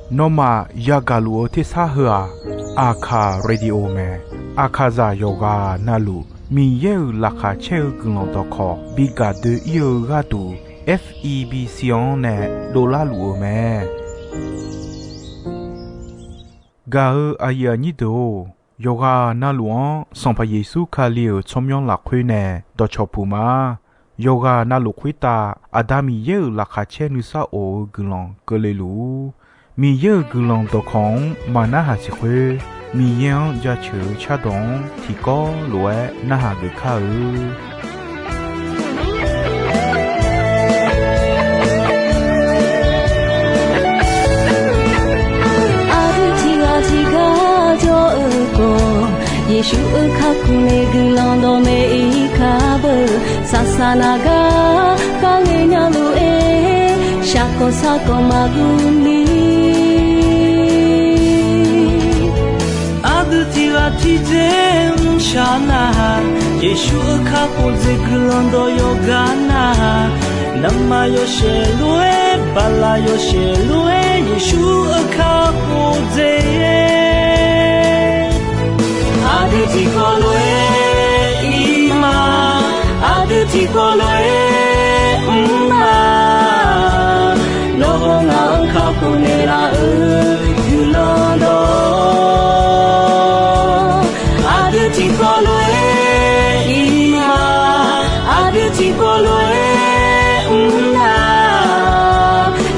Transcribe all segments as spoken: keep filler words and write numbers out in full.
Nawmaf yagaq luf-eu tersar heu-aq, Aqkaq Radio mae. Aqkaqzaq yawqghaq navluf Miqyaer-euq laqkhaq caer-eu guiqlanq dawqkawq bi gaq doe-ir-eu gharduq, F E B C-anr nae dovlar luf-eu mae. Gaq-eu aqyuif aqnyir deuq-or, yawqghaq navluf-anr Sanqpaq Yeqsur Kali-euq tsawrmyanr lafkhoer nae dawqcawq puq ma. Yawqghaq navluf khoertav Aqda Miqyaer-euq laqkhaq caer nuisar of-eu guiqlanq keuvle luf-ur. Miqyaer-euq guiqlanq dawqkawq-anr maqnarhaq siq khoer, Miqyaer-anr jaceuq-eu cardawq-anr tiqkawv lof-aer narhaq geuf kar-eu. Aqdui tiqghaq tiqgar jawr-eu khawf, Yeqsur-euq kakhof nae guiqlanq dawqmaeq-ir kar beu. Saqsaq naq gar kharle nya lof-aer, shaqkawq sarkawq maqguv ni. Aqdui tiqghaq tiqjeq mrshaq nar-aq, Yeqsur-euq kakhof jeq guiqlanq dawq yawqghaq nar-aq, navmaqyawshaef lof-aer, baqlaqyawshaef lof-aer, Yeqsur-euq kakhof jeq aqdui tiqkawv lof-aer ir ma, aqdui tiqkawv lof-aer mr ma. Nawr hawr ngaq-anr kakhof naeqlaf-eu guiqlanq dawq aqdui tiqkawv lof-aer ir ma, aqdui tiqkawv lof-aer mr ma.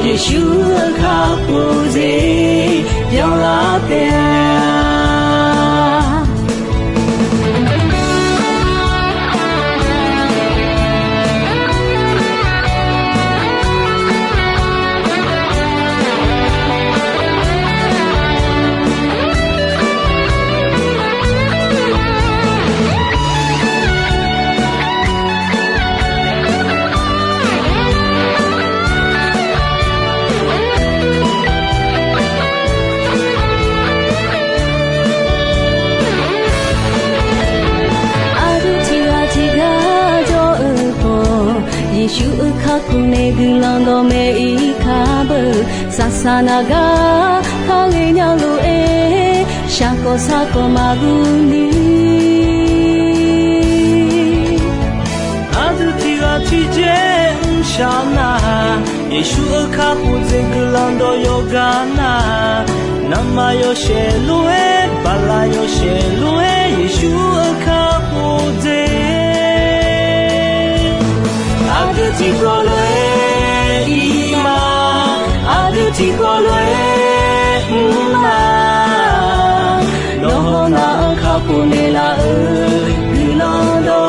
Yeqsur-euq kakhof jeq byanlar taef-a. Aqdui tiqghaq tiqgar jawr-eu khawf, Yeqsur-euq kakhof nae guiqlanq dawqmaeq-ir kar beu. Saqsaq naq gar kharle nya lof-aer, shaqkawq sarkawq maqguv ni. Aqdui tiqghaq tiqjeq mrshaq nar-aq, Yeqsur-euq kakhof jeq guiqlanq dawq yawqghaq nar-aq, navmaqyawshaef lof-aer, baqlaqyawshaef lof-aer, Yeqsur-euq kakhof jeq aqdui tiqkawv lof-aer ir ma, aqdui tiqkawv lof-aer mr ma. Nawr hawr ngaq-anr kakhof naeqlaf-eu guiqlanq dawq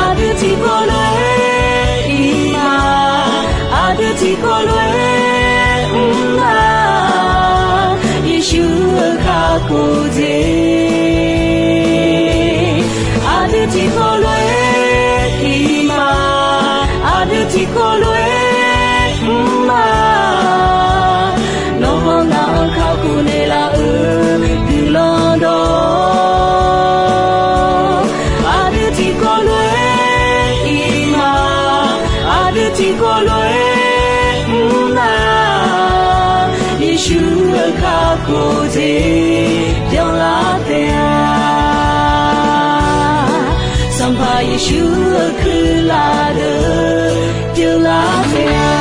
aqdui tiqkawv lof-aer ir ma, aqdui tiqkawv lof-aer mr ma. Yeqsur-euq kakhof jeq aqdui tiqkawv lof-aer ir ma, aqdui tiqkawv lof-aer mr ma. Nawr hawr ngaq-anr kakhof naeqlaf-eu guiqlanq dawq aqdui tiqkawv lof-aer ir ma, aqdui tiqkawv lof-aer mr ma. Yeqsur-euq kakhof jeq byanlar taef-a. Sanqpaq Yeqsur-euq kuirlaf deuq pyeuflar taef-a.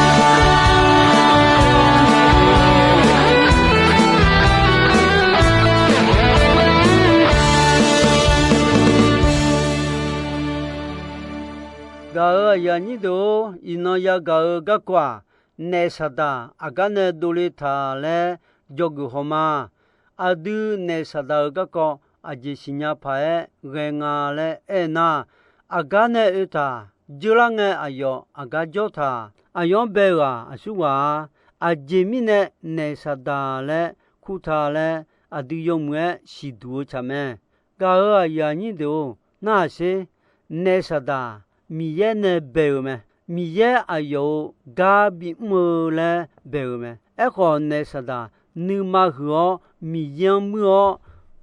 Gaq-euq aqyuif aqnyir deuq-or, iqnan yagaq-eu garkawv-aq, naef saqdaq aqgar nae dovle taq laer dzawgeuf haw ma. Aqdui naef saqdaq-euq garkawv aqjeq siqnya paq-aer ghae nga laer aernar, aqgar nae oe taq, dzeurlar ngae aqyawf aqgar jawr taq, aqyawf-anr bae-euq-aq aqsurghaq-a. Aqjeq mirnae naef saqdaq laer kurtaq laer aqdui yawmuiq-aer siqduq-eu tsaq mae. Gaq-euq aqyuif aqnyir deuq-or, narhaq sher. Naef saqdaq Miqyaer nae bae-euq mae. Miqyaer aqyawf-euq gar bimr-eu laer bae-euq mae. Aerkhawf, naef saqdaq nuima huiq-awr Miqyaer-anr muir-awr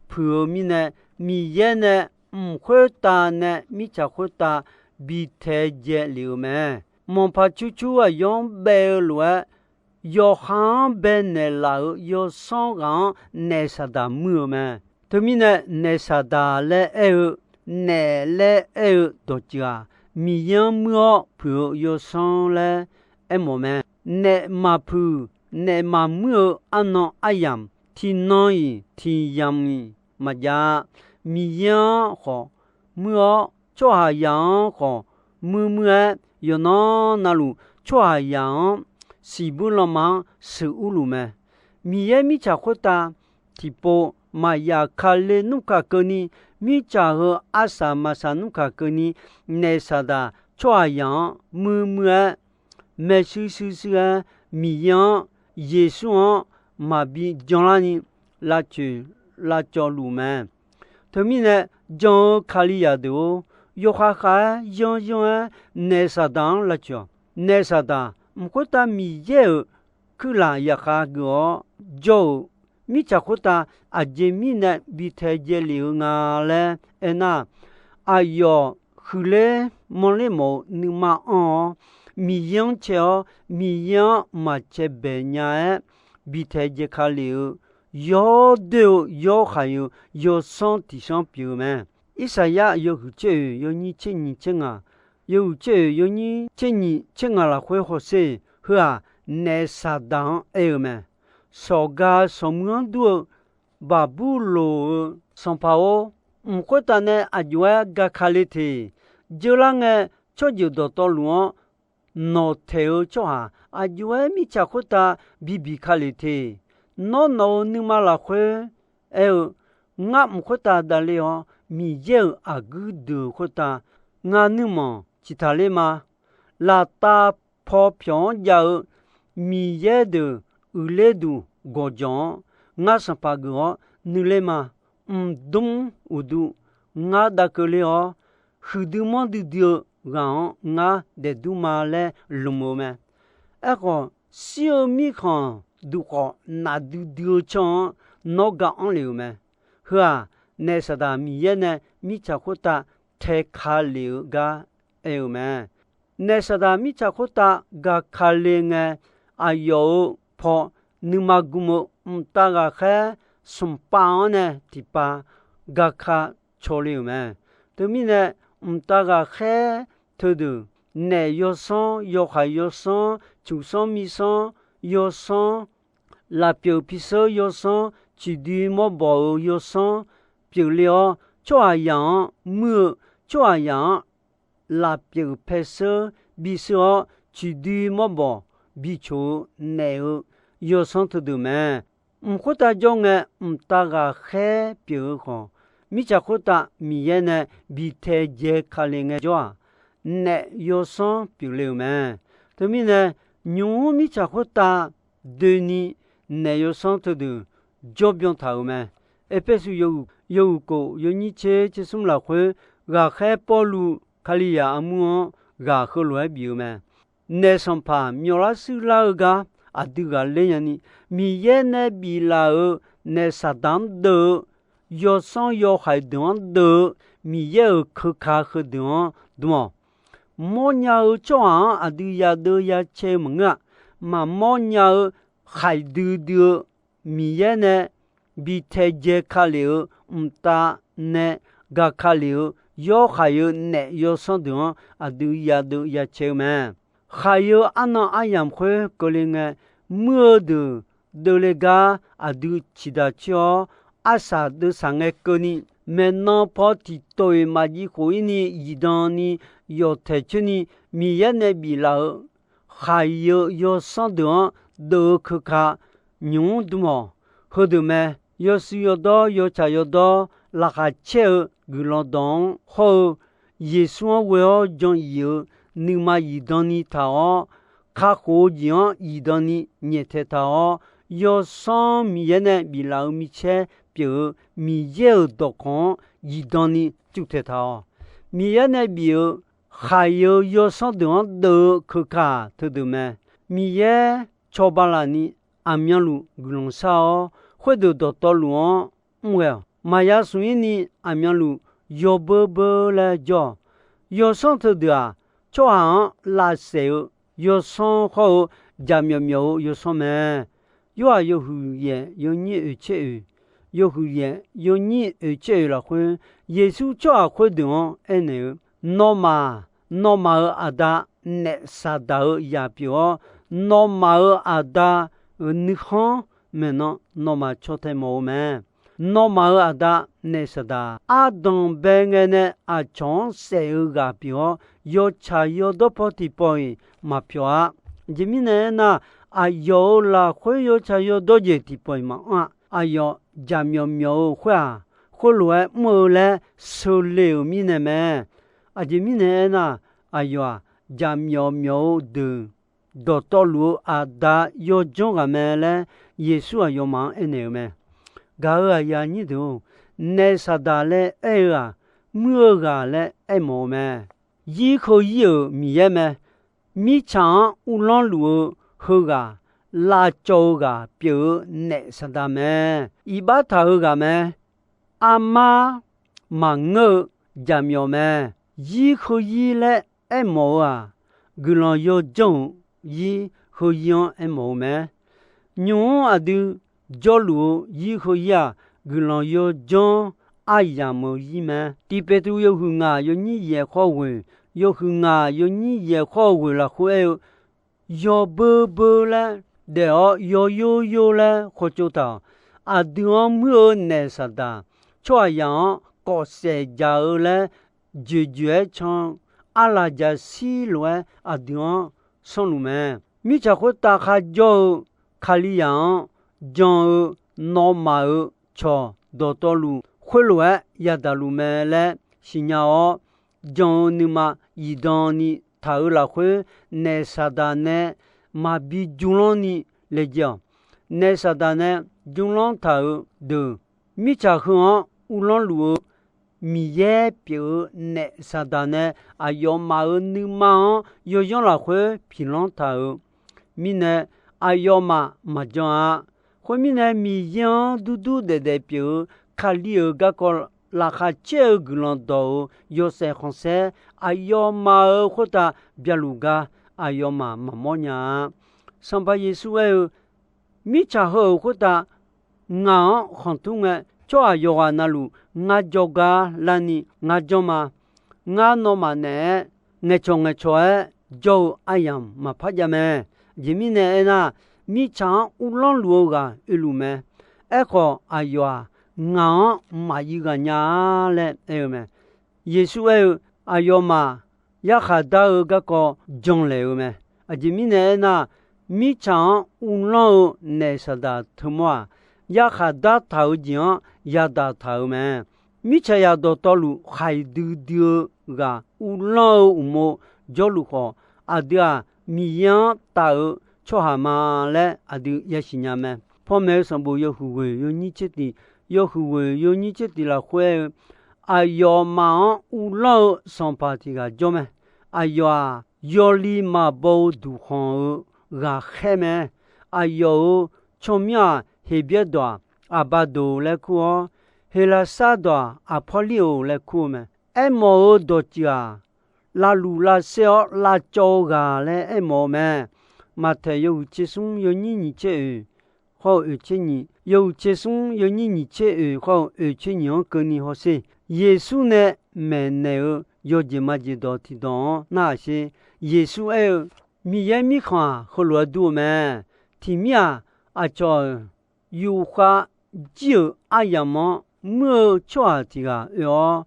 puiq-eu mirnae, Miqyaer nae mq khoertav nae mirtsaq khoertav bi taedzae lef-euq mae. manqpaq curcur aqyawf-anr baev-eu lof-aer, yawqha-anr baenaeq laf-euq yawsanr ghaq-anr naef Saqdaq muir-eu mae. Teumirnae, naef Saqdaq laer aer-eu, naef laer aer-eu dawqtsuif-aq, Miqyaer-anr muir-awr puiq-eu yawsanr laer aermawf mae. Naef maqpuiq, naef maqmuir-eu arnan aryamq, tiqnan-iq tiqyamq-iq maqjav-a. Miqyaer-anr khawf muir-awr, tsawrhaqzaq-anr khawf muir muir-aer, yawqnan navluf tsawrhaqzaq-anr siqbuir lanma-anr sheuqur luf mae. Miqyaer mirtsaq khoertav tiqpov maqyaf Kali nmr kaq keuvni, mirtsaq heu arsaq maqsaq nmr kaq keuvni, naef Saqdaq tsawrhaqzaq-anr muir muir-aer, maershuir shuir shuir-aer, Miqyaer-anr, Yeqsur-anr maqbi janlarni lavcoeq lavcawv luf mae. Teumirnae, jan-eu Kalizaq deuq-or, yawkhav khav-aer yanr yanr-aer naef Saqdaq-anr lavcoeq-awq. Naef Saqdaq mq khoertav Miqyaer-euq kuirlaf yaqkhav geuf-awr jawr-euq mirtsaq khoertav aqjeq mirnae bi taedzae lef-eu nga laer aernar, aqyawf huiqler manrler mawf-eu nuima anr-awr, Miqyaer-anr cae-awr, Miqyaer-anr maqcae bae nya-aer bi taedzae ka lef-eu yawdoer-eu yawr khaq-eu yawsanr tiqsanr pyeuf-eu mae. Irsaqyar yawhuiq tser oeq yawnyir tser nyiq tser ngaq, yawhuiq tser oeq yawnyir tser nyiq tser ngaq lafkhoer hawsher. Heu-aq, naef Saqdaq-anr aer-eu mae. Sawqga sawqmuiq-anr dur-eu Baqburloq-euq sanqpaq-or, mq khoertav nae aqjox-aer ga ka le te. Dzeurlar ngae, tsawrjeuq dawqtawvluf-anr nawq taeq-eu tsawrhaq aqjox-aer mirtsaq khoertav bibiq ka le te. Nawr nawq-euq nuima lafkhoer aer-eu, ngar mq khoertav davler-awr, Miqyaer-euq aqguir deuq khoertav ngar nuirmanq ciqtaq ler ma. Laftav paw pyawq-anr jav-eu Miqyaer deuq uiqler duq gawqjawq-anr ngar sanqpaq geuf-awr nuiler ma. Mqdmr uqduq ngar dav keuvler-awr, huiqdui manrdui dui-eu ghaq-anr ngar daefdur ma laer lmq-eu mae. Aerkhawf, shir-eu mirkhanq duq khawf nafdui dui-eu canr-anr nawr ga anr lef-euq mae. Heu-aq, naef Saqdaq Miqyaer nae mirtsaq khoertav taeka lef-eu gar aer-eu mae. Naef Saqdaq mirtsaq khoertav ga ka le ngae, aqyawf-euq paw nuima gm-eu mqtav ghaqkhaer smq pav-anr nae tiqpav ga ka caw le-euq mae. Teumirnae, mqtav ghaqkhaer teudeuq, naef yawsanr, yawhaiq yawsanr, cuqsanr mirsanr yawsanr, lafpyeuf pi sheur yawsanr, ciqdui mawrbawq-euq yawsanr pyeufle-awr, tsawrhaqzaq-anr muir-eu, tsawrhaqzaq-anr lafpyeuf pae sheur bisheur-awr, ciqdui mawrbawq bicoq-eu naef-eu yawsanr teudeuq mae. Mq khoertav jawr ngae, mqtav ghaqkhaer pyeuf-eu khawf, mirtsaq khoertav Miqyaer nae bi taedzae ka le ngaejawr-aq, naef yawsanr pyeufle-euq mae. Teumirnae, nymq mr mirtsaq khoertav doeni naef yawsanr teudeuq jawrbyan taq-euq mae. Erpersu yawhuiq kof yawnyir tser tser smr lafkhoer, ghaqkhaer Pawrluv Kalizaq armur-anr ghaq heulof-aer bif-eu mae. Naef sanqpaq myawflar shuir lar-eu gar aqdui ghaqler nyani, Miqyaer nae biflaf-euq naef Saqdaq-anr deuv-eu, yawsanr yawhaiq deuq-anr deuv-eu Miqyaer-euq keuka heudeuq-anr dm-awq. Mawrnya-eu tsawrhaq-anr aqdui yadeuv yacae-eu maqngeur-a. Maqmawr nya-eu khaiq duidui-eu Miqyaer nae bi taedzae ka lef-eu mqtav nae ga ka lef-eu yawhaiq-eu naef yawsanr deuq-anr aqdui yadeuv yacae-eu mae. Khaiq-eu arnan aryamq khoer keuvle ngae, muir-eu deuq deuvle gar aqdui ciqdaq coer-awr, arsaq deuvsaq ngae keuvni, maeqnan paw tiqtawq-iq maqjiv khof-ir ni zifdan ni yawf taeq coer ni, Miqyaer nae biflaf-eu khaiq-eu yawsanr deuq-anr deuv-eu keuka nymq-mr dm-awq. Heudeuq mae. Yawshuif yawdawr, yawtsaq yawdawr, laqkhaq caer-eu guiqlanq dawq-anr hawr-eu, Yeqsur-anr ghoe-awr jan-iq-eu nuima zifdan ni taq-awr, kakhof-eu jeq-anr zifdan ni nyaeftaeq taq-awr, yawsanr Miqyaer nae biflaf-eu micaer pyeuf-eu Miqyaer-euq dawqkawq-anr zifdan ni cuvtaeq taq-awq. Miqyaer nae bif-eu khaiq-eu yawsanr deuq-anr deuv-eu keuka teudeuq mae. Miqyaer cawba laf ni aqmyanluf guiqlanq shar-awr, khoerdeuq dawqtawvluf-anr mr ghae-awq. Maqya smq-ir ni aqmyanluf yawbeur beur laer jawr-awq. Yawsanr teudeuq-aq, tsawrhaq-anr lavsaef-eu yawsanr hawr-eu jaqmyawf myawf-eu yawsanr mae. Yorhaq yawhuiq yaef yawnyir oeq tser oeq, yawhuiq yaef yawnyir oeq tser oeq lafkhoer, Yeqsur tsawrhaq khoerdeuq-anr aernaeq-eu, Nawmaf, nawmaf-euq aqda naef Saqdaq-euq zaq pyeuf-awr, nawmaf-euq aqda-euq nuikhanr maeqnan nawmaf caw tae mawf-eu mae. Nawmaf-euq aqda naef Saqdaq ardanqbae ngae nae aqcawq-anr saef-eu ghaq pyeuf-awr, yawtsaq yawdawr paw tiqpawf-iq maqpyawq-a. Aqjeq mirnae aernar, aqyawf-euq lafkhoer yawtsaq yawdawr jeq tiqpawf-iq maqanr-a. Aqyawf jaqmyawf myawf-eu khoer-aq, khoerlof-aer mr-eu laer seule-euq mirnae mae. Aqjeq mirnae aernar, aqyawf-aq, jaqmyawf myawf-eu deuq dawqtawvluf-eu aqda yawdzanr ghaq mae laer Yeqsur aqyawfmaf-anr aernaeq-eu mae. Gaq-euq aqyuif aqnyir deuq-or, naef Saqdaq laer aer-eu-aq, muir-eu ghaq laer aermawf-eu mae. Zir heuzir-euq Miqyaer mae. Mirtsaq-anr uvlanr luf-eu heughaq, lavcawv-eu ghaq pyeuf-eu naef Saqdaq mae. Iqbax taq-eu ghaq mae. Armar maqngeur-eu jaqmyawf mae. Zir heuzir laer aermawf-eu-aq, guiqlanq yawdzanr-euq zir heuzir-anr aermawf-eu mae. Nymq-mr aqdui jawrluf-eu zir heuzir-aq, guiqlanq yawdzanr aryamq-eu zir mae. Tiq Peqtruv yawhuiq ngaq yawnyir yaef khawr ghoeq, yawhuiq ngaq yawnyir yaef khawr ghoeq lafkhoer aer-eu, yawbeur beur laer daef-awr yawyor yor laer khawtsov taq-awq. Aqdui-anr muir-eu naef Saqdaq, tsawrhaqzaq-anr kawf saef jaq-eu laer joeqjoeq-aer can-eu arlaqjaq shir lof-aer aqdui-anr sanrluf mae. Mirtsaq khoertav kharjawr-eu Kalizaq-anr jan-eu nawmaf-euq cawq dawqtawvluf khoerlof-aer yadaq luf mae laer siqnya-awr, jan-eu nuima zifdan ni taq-euq lafkhoer, naef Saqdaq nae maqbi jmrlanr ni laejae-awq. Naef Saqdaq nae jmrlanr taq-euq deuq, mirtsaq heu-anr uvlanr luf-eu Miqyaer pyeuf-eu naef Saqdaq nae aqyawfmaf-euq nuima-anr yawyanr lafkhoer piqlanr taq-euq mirnae, aqyawfmaf maqjan-a. Khoermirnae, Miqyaer-anr durdur daefdaef pyeuf-eu Kali-euq garkawv laqkhaq caer-eu guiqlanq dawq-euq yawshaef khanqsaer aqyawfmaf-euq khoertav byaluf gar aqyawfmaf maqmawr nya-a. Sanqpaq Yeqsur aer-eu, mirtsaq heu-euq khoertav ngaq-anr khanqtur ngae, tsawrhaq yawqghaq navluf ngar jawrgar larni ngar janr ma. Ngar nawmaf naeq-aer ngaeqcawq ngaeqcawq-aer jawr-eu aryamq maqpar jav mae. Aqjeq mirnae aernar, mirtsaq-anr uvlanr luf-eu ghaq oeluf mae. Aerkhawf, aqyawf-aq, ngaq-anr maqyuif ghaq nya-a laer aer-eu mae. Yeqsur aer-eu, aqyawfmaf yarkhaq dar-eu garkawv janlaeq-eu mae. Aqjeq mirnae aernar, mirtsaq-anr uvlanr-eu naef Saqdaq teumawr-aq, yarkhaq dartaq-euq jeq-anr yadaq taq-euq mae. Mirtsaqzaq dawqtawvluf khaqdui dui-eu ghaq uvlanr-eu uqmov jawrluf khawf, aqdui-aq, Miqyaer-anr taf-eu tsawrhaq ma laer aqdui yasiq nya mae. Panmaeq-eu sanqbof yawhuiq ghoeq yawnyir tser tiq, yawhuiq ghoeq yawnyir tser tiq lafkhoer aer-eu, aqyawfmaf-anr uvlanr-eu sanqpaq tiq ghaq jawr mae. Aqyawf-aq, yawli maqbaw-eu duqkhanq-eu ghaqkhaer mae. Aqyawf-euq tsawrmyanr-aq, Heqbyaer dawq-aq, Aqbaqdoq laer kur-awr, Heqlaqsar dawq-aq, Aqpawrlireuq laer kur-eu mae. Aermawf-eu dawqtsuif-aq, lavluf lavsaer-awr lavcawv-eu ghaq laer aermawf-eu mae. Maqtaeq yawhuiq tser smr yawnyir nyiq tser oeq, hawr-eu oeq tser nyiq, yawhuiq tser smr yawnyir nyiq tser oeq hawr-eu oeq tser nyiq-anr keuvni hawsher. Yeqsur nae maeqnaeq-eu yawjeq majeq dawq tiqdawq-anr narhaq sher. Yeqsur aer-eu, Miqyaer Mirkhanq-aq, heulof-aer dur-eu mae. Tiqmir-aq, aqcawq-euq yufkhav jir-euq aryamq-anr muir-eu tsawrhaq tiq ghaq oe-awr,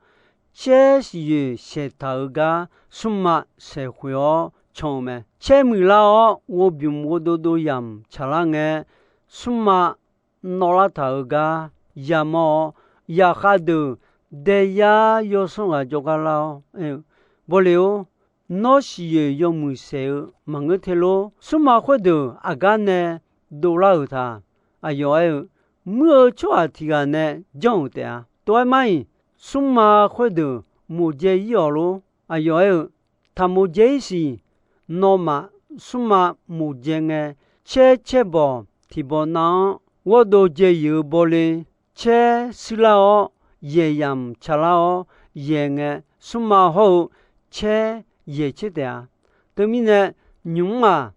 caer siqyoeq saeqtaq-euq gar smrma saeqkhoeq-awr can-eu mae. Caer muiqlar-awr, ghovbymq ghovdov dov yamq tsaqlar ngae, smrma nawvlar taq-euq gar yamawr-awr, yaqkhav deuq daeyar yawsanr ghaq jawrgar lar-awr aer-eu, Bawle-or, nawr siqyoeq yawmuiq saeq-eu maqngeur te lor. Smrma khoerdeuq aqgar nae dovlar-euq ta? Aqyawf aer-eu, Muir-eu tsawrhaq tiq ghaq nae janr-euq taef-a. Tov-aer mar-iq, smrma khoerdeuq moqjae ir-awq lor. Aqyawf aer-eu, Taqmoq jae ir siq. Nawmaf smrma moqjae ngae, caer caerbawq tiqbawq nav-anr ghawrdov jae-euq bawle, caer shuirlar-awr, yaeq yamq tsaqlar-awr yaeq ngae, smrma hawr-eu caer yaeq caer taef-a. Teumirnae, nymq-mr-aq,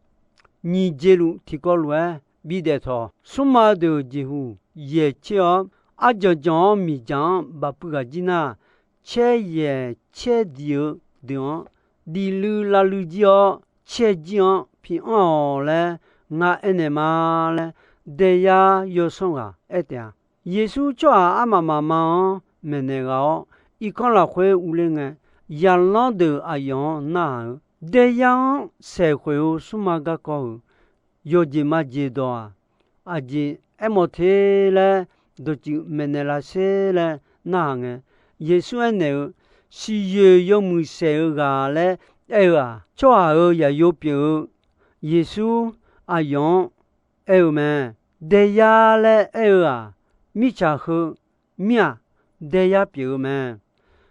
nyiq jeq luf tiqkawv lof-aer bidaef tawq. Smrma deuq jeqhuq yaeq caer-awr, arjanq janq-awr miqdzaq-anr bafpuiv ghaq jir nar, caer yaeq caer diq-eu deuq-anr, diq luiv lav luiv jir-awr caer jir-anr pi anr-awq laer ngar aernaeq ma laer, daeyar yawsanr ghaq aer taef-a. Yeqsur tsawrhaq armaf mafma-anr maeqnaeq ghaq-awr, irkanr lafkhoer urler ngae, yaqlanr deuq aqyawf-anr narhaq-eu, daeyar-anr saeqkhoeq-eu smrma garkawv-euq yawqjeq majeq dawq-aq, aqjeq aermawf te laer dawqtsuif maeqnaeq lasher laer narhaq ngae, Yeqsur aernaeq-eu, siqyoeq yawmuiq saeq-eu ghaq laer aer-eu-aq, tsawrhaq-euq yaqyo pyeuf-eu Yeqsur aqyawf-anr aer-eu mae. Daeyar laer aer-eu-aq, mirtsaq heu mir-aq, daeyar pyeuf-eu mae.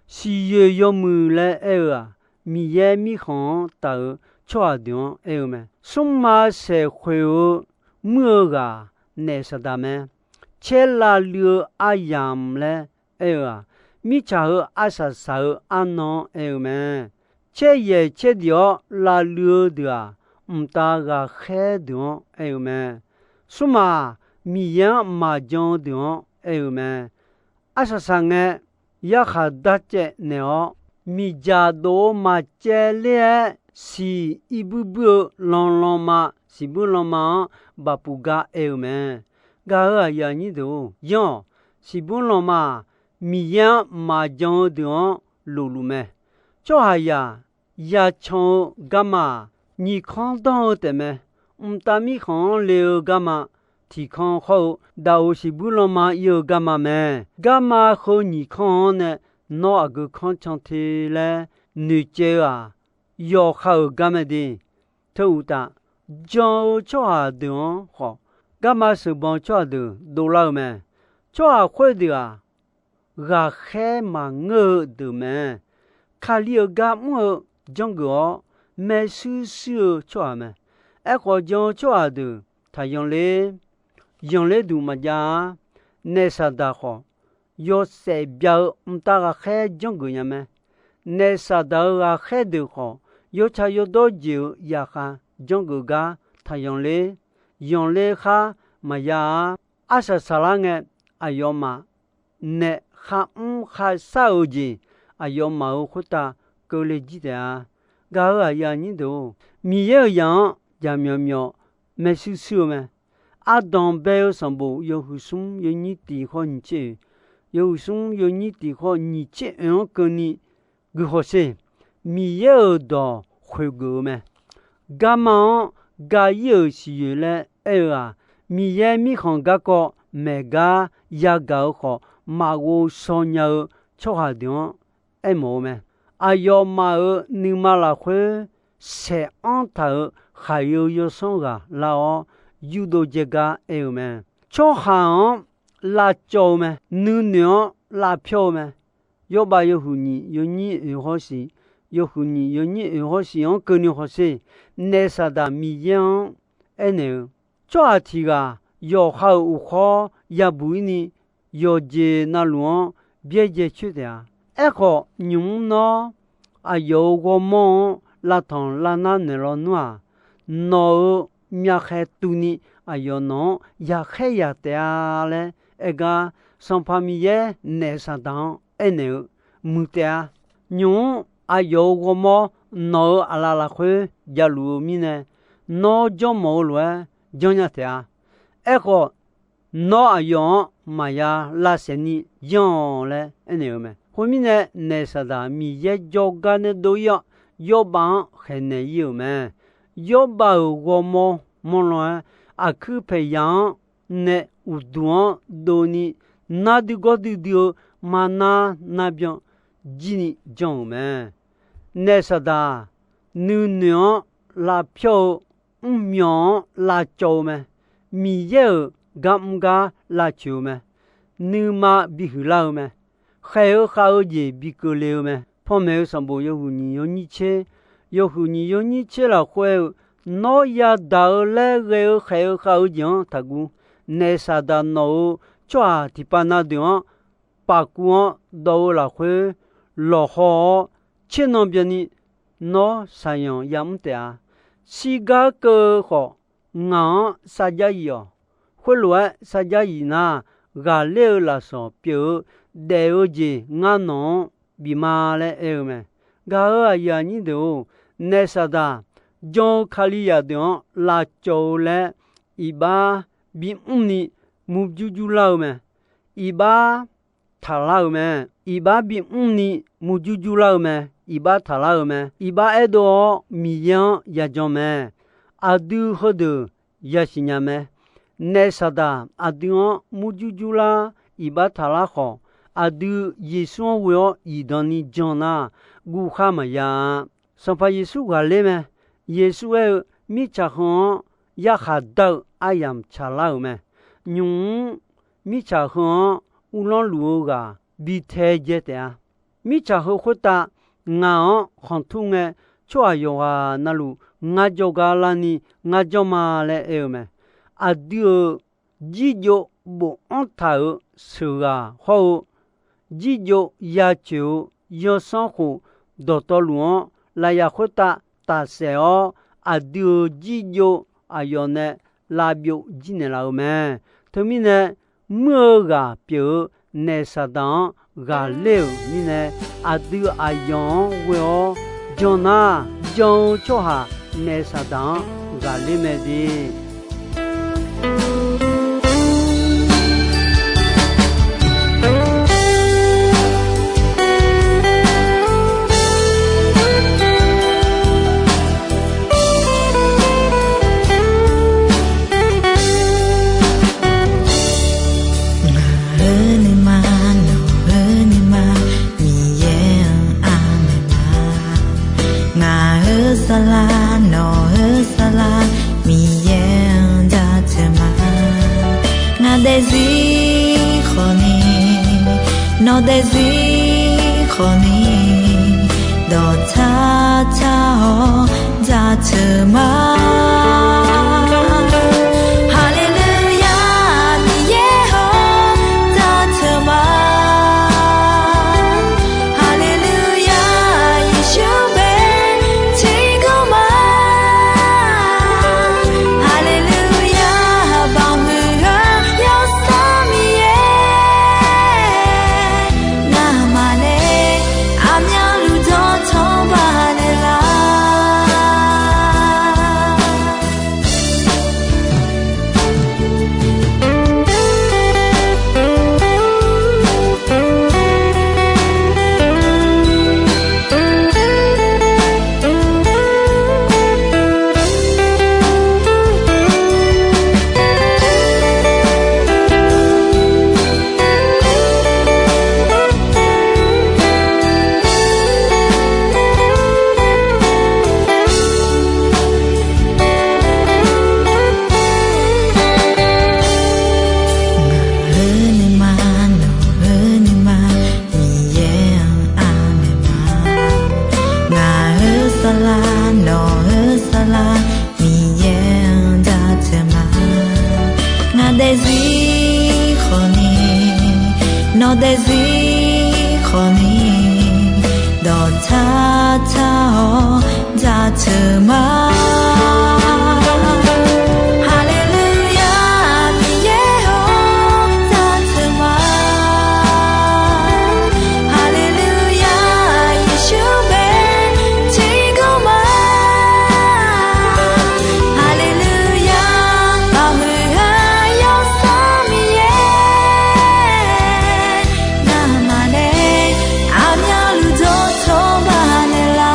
Siqyoeq yawmuiq laer aer-eu-aq, Miqyaer mirkhanq-anr taf-eu tsawrhaq deuq-anr aer-eu mae. Smrma saeqkhoeq-eu muir-eu ghaq naef Saqdaq mae. Caer lavluiv-eu aryamq laer aer-eu-aq, mirtsaq heu arsaq saq-eu arnan-anr aer-eu mae. Caer yaeq caer diq-awr lavluiv-eu deuq-aq, mqtav ghaqkhaer deuq-anr aer-eu mae. Smrma-aq, Miqyaer-anr maqjan-eu deuq-anr aer-eu mae. Arsaq saq ngae, yarkhaq darcaev naeq-awr, miqdzaq dof-eu maqcaev ler-aer, siq irbuir buir-eu lanlanma, siqbuir lanma-anr bafpuiv gar aer-eu mae. Gaq-euq aqyuif aqnyir deuq-or, yanr-awq. Siqbuir lanma-aq, Miqyaer-anr maqjan-eu deuq-anr lofluf mae. Tsawrhaqzaq yacan-eu garma-aq, nyiq kanr danr-eu taefmae. Mqtav mirkhanq-anr le-eu garma, tiq kanr khawr-eu daqoq siqbuir lanma ir-eu garma mae. Garma heu nyiq kanr-anr nae nawr aqgeu kanr can te laer noeqcaev-eu-aq, yawqha-euq garmae de. Teu uqtaf, jan-eu tsawrhaq deuq-anr khawf, garma sheuqbanq tsawrhaq deuq dovlar-eu mae. Tsawrhaq khoerdeuq-aq, ghaqkhaer maqngeur-eu deuq mae. Kali-euq gar mr-eu janrgeuf-awr, maershuir shuir-eu tsawrhaq mae. Aerkhawf, jan-eu tsawrhaq deuq taqyanq ler, yanq ler duq maqjav-a. Naef Saqdaq khawf, yawshaef bya-eu mqtav ghaqkhaer janrgeuf nya mae. Naef Saqdaq-euq ghaqkhaer deuq khawf, yawtsaq yawdawr jeq-euq zaqkhav janrgeuf gar taqyanq ler, yanq ler khar maqya-a. Arsaq saqlar ngae, aqyawfmaf naef kharmr kharshar-euq jeq, aqyawfmaf-euq khoertav keuvle jir taef-a. Gaq-euq aqyuif aqnyir deuq-or, Miqyaer-euq zaq-anr jaqmyawf myawf maershuir shuir-eu mae. Ardanq bae-eu sanqbof yawhuiq smr yawnyir tiq khawr nyiq tser oeq, yawhuiq smr yawnyir tiq khawr nyiq tser oeq-anr keuvni guikhawf sher. Miqyaer-euq dawq khoeqgeuf-eu mae. Garma-anr ga ir-euq siqyoeq laer aer-eu-aq, Miqyaer mirkhanq garkawv maeq gar yagaq-eu khawf, maqghov shaw nya-eu tsawrhaq deuq-anr aermawf-eu mae. Aqyawfmaf-euq nuima lafkhoer saeq anr taq-euq khaq-eu yawsanr ghaq lar-awr, yurdov jaegar aer-eu mae. Tsawrhaq-anr lavcawv-eu mae. Nuinoeq-anr lavpyawr-eu mae. Yawrbav yawhuiq nyiq yawnyir oeq hawr siq, yawhuiq nyiq yawnyir oeq hawr siq-anr keuvni hawsher. Naef Saqdaq Miqyaer-anr aernaeq-eu, tsawrhaq tiq ghaq yawqha-euq uqkhawr yabuq ir ni, yawqjeq navluf-anr byaerdzae coer taef-a. Aerkhawf, nymq mr nawr aqyawf-euq ghawrmawr-anr lavtanq lavnar naeqlaw nmr-aq, nawq-euq myavkhaeq tuvni aqyawf nawq-anr yaqkhaer yaq taef-a laer aer gar, Sanqpaq Miqyaer naef Saqdaq-anr aernaeq-eu muiq taef-a. Nymq mr aqyawf-euq ghawrmawr nawq-euq aqlaf lafkhoer javluf-eu mirnae, nawr janrmawf-eu lof-aer janrnya taef-a. Aerkhawf, nawr aqyawf-anr maqya lavsaef ni yanr-awq laer aernaeq-eu mae. Khoermirnae, naef Saqdaq Miqyaer jawrgar nae dov ir-awr, Yawrbav-anr khaeqnaeq ir-euq mae. Yawrbav-euq ghawrmawr mawrlan-aer, aqkuir paeqyaq-anr nae uqduq-anr dovni, nar duigawr duidui-eu marnar narbyan jirni janr-euq mae. Naef Saqdaq nuinoeq-anr lavpyawr-eu, mrmyawq-anr lavcawv-eu mae. Miqyaer-euq gar mr gar lavcoeq-eu mae. Nuima bihuiq lar-eu mae. Khaeq-eu khav-eu jeq bi keuvle-eu mae. Panmaeq-eu sanqbof yawhuiq nyiq yawnyir tser, yawhuiq nyiq yawnyir tser lafkhoer-eu, nawr yadaq-eu laer ghae-eu khaeq-eu khav-eu jeq-anr taqguv. Naef Saqdaq nawq-euq tsawrhaq tiqpav na deuq-anr pafkuv-anr dawv-eu lafkhoer lawqhaw-awr, tsernan byanni nawr shaqyanq yamr taef-a. Shirgar keuv-eu khawf, ngaq-anr sarjax yif-awq. Khoerlof-aer sarjax yif nar, ghaqler-eu lafsawq pyeuf-eu daef-eu jeq ngar nawq-anr bif ma laer aer-eu mae. Gaq-euq aqyuif aqnyir deuq-or, naef Saqdaq jan-eu Kalizaq deuq-anr lavcawv-eu laer iqbax bimr ni murjur jurlar-eu mae. Iqbax taqlar-euq mae. Iqbax bimr ni murjur jurlar-eu mae. Iqbax taqlar-euq mae. Iqbax aerdov-awr Miqyaer-anr yajan mae. Aqdui heudeuq yasiq nya mae. Naef Saqdaq aqdui-anr murjur jurlar, iqbax taqlar khawf, aqdui Yeqsur-anr ghoe-awr zifdan ni jan nar, guvkhar maqya-a. Sanqpaq Yeqsur ghaqler mae. Yeqsur aer-eu, mirtsaq heu-anr yarkhaq dar-eu aryamq tsaqlar-euq mae. Nymq-mr mirtsaq heu-anr uvlanr luf-eu ghaq bi tae dzae taef-a. Mirtsaq heu khoertav ngaq-anr khanqtur ngae, tsawrhaq yawqghaq navluf ngar jawrgar larni ngar janr ma laer aer-eu mae. Aqdui-euq jirjov bofanr taq-euq sheuqghaq hawr-eu, jirjov yacoeq-eu zanrsanrkhof dawqtawvluf-anr lafyaq khoertav tafsaef-awr, aqdui-euq jirjov aqyawf nae lavbyov jir naeqlaf-euq mae. Teumirnae, muir-eu ghaq pyeuf-eu naef Saqdaq-anr ghaqler-euq mirnae, aqdui aqyawf-anr ghoe-awr jan nar, jan-eu tsawrhaq naef Saqdaq-anr ghaqler mae de. Ngaq-euq nuima, nawq-euq nuima, Miqyaer-anr anaeq ma. Ngaq-euq saflar, nawq-euq saflar, Miqyaer-anr jaceuq ma. Ngaq daefzir khawfni, nawq daefzir khawfni, dawqtsar tsar-awr jaceuq ma. Haleluya, Miqyaer-or, jaceuq ma. Haleluya, Yeqsur bae tiqkawv ma. Haleluya, baoq huiq-eu Yawsanr Miqyaer, ngamaf nae aqmyanluf dawqtawvluf banaeq lar. Ngaq-euq nuima, nawq-euq nuima, Miqyaer-anr anaeq ma. Ngaq-euq saflar, nawq-euq saflar, Miqyaer-anr jaceuq ma. Ngaq daefzir khawfni, nawq daefzir khawfni, dawqtsar tsar-awr jaceuq ma. Haleluya, Miqyaer-or, jaceuq ma. Haleluya, Yeqsur bae tiqkawv ma. Haleluya, baoq huiq-eu Yawsanr Miqyaer, ngamaf nae aqmyanluf dawqtawvluf banaeq lar.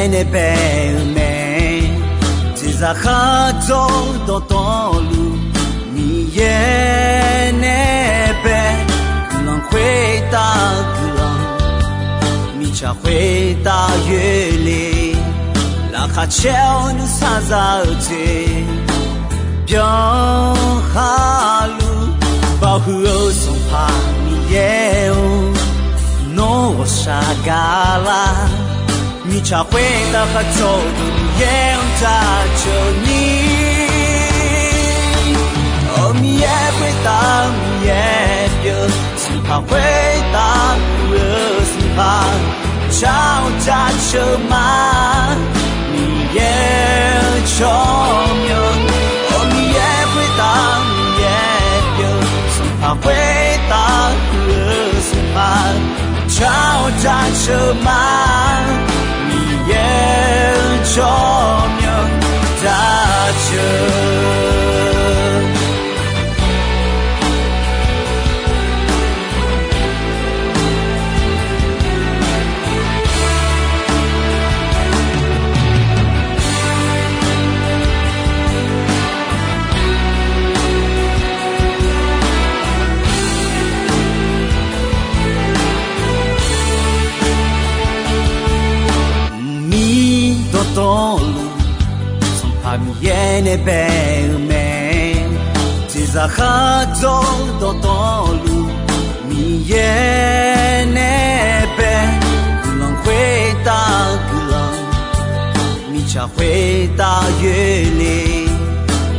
Miqyaer nae bae-eu mae. Jeqzaq khardzawr dawqtawvluf, Miqyaer nae bae. Guiqlanq khoertav guiqlanq, mirtsaq khoertav yoerle. Laqkhaq caer-awr nuisar za-eu jeq, byanlar luf. Baoq huiq-eu Sanqpaq Miqyaer-or, nawr ghawqshaq gaqlar. Mirtsaq khoertav khardzawr-eu Miqyaer-anr jaceuq ni. Awq, Miqyaer khoertav Miqyaer pyeuf, Sanqpaq khoertav puq-eu Sanqpaq, jar-awr jaceuq ma. Miqyaer-eu tsawrmyanr, awq, Miqyaer khoertav Miqyaer pyeuf, Sanqpaq khoertav puq-eu Sanqpaq, jar-awr jaceuq ma. Miqyaer-eu tsawrmyanr jaceuq. Mqmir dawqtawvluf, Sanqpaq Miqyaer nae bae-eu mae. Jeqzaq khardzawr dawqtawvluf, Miqyaer nae bae. Guiqlanq khoertav guiqlanq, mirtsaq khoertav yoerle.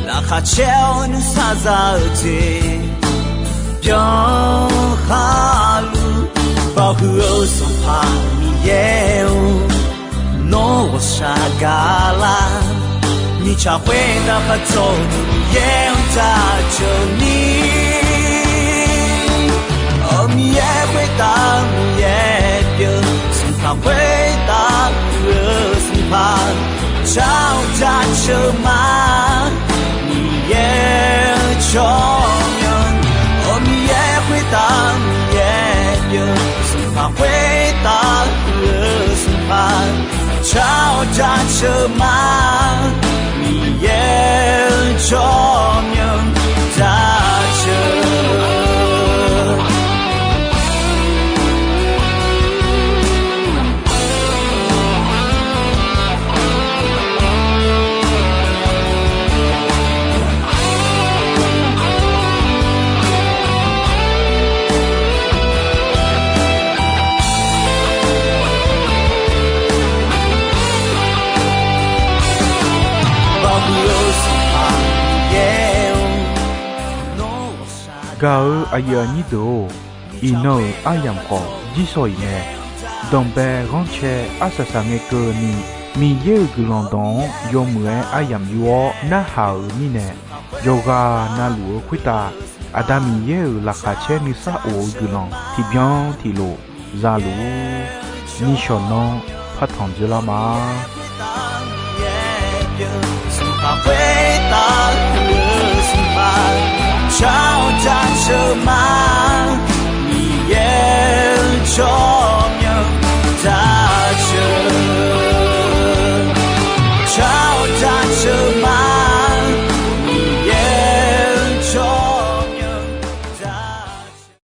Laqkhaq caer-awr nuisar za-eu jeq, byanlar luf. Baoq huiq-eu Sanqpaq Miqyaer-or, nawr ghawqshaq gaqlar. Mirtsaq khoertav khardzawr-eu Miqyaer-anr jaceuq ni. Awq, Miqyaer khoertav Miqyaer pyeuf, Sanqpaq khoertav puq-eu Sanqpaq, jar-awr jaceuq ma. Miqyaer-eu tsawrmyanr, awq, Miqyaer khoertav Miqyaer pyeuf, Sanqpaq khoertav puq-eu Sanqpaq, jar-awr jaceuq ma. Miqyaer-eu tsawrmyanr jaceuq. Gaq-eu aqyuif aqnyir deuq-or, iqnan-euq aryamq khawf jirsawq iq mae. Danqbae ghanrcae arsaq saq ngae keuvni, Miqyaer-euq guiqlanq dawq-anr yawmuiq-aer aryamq yur-awr narhaq-euq mirnae, yawqghaq navluf-eu khoertav Aqda Miqyaer-euq laqkhaq caer nuisar of-eu guiqlanq tiqbyan tiqlof za luf-ur. Nishawq nanr partanq dzoerlar ma.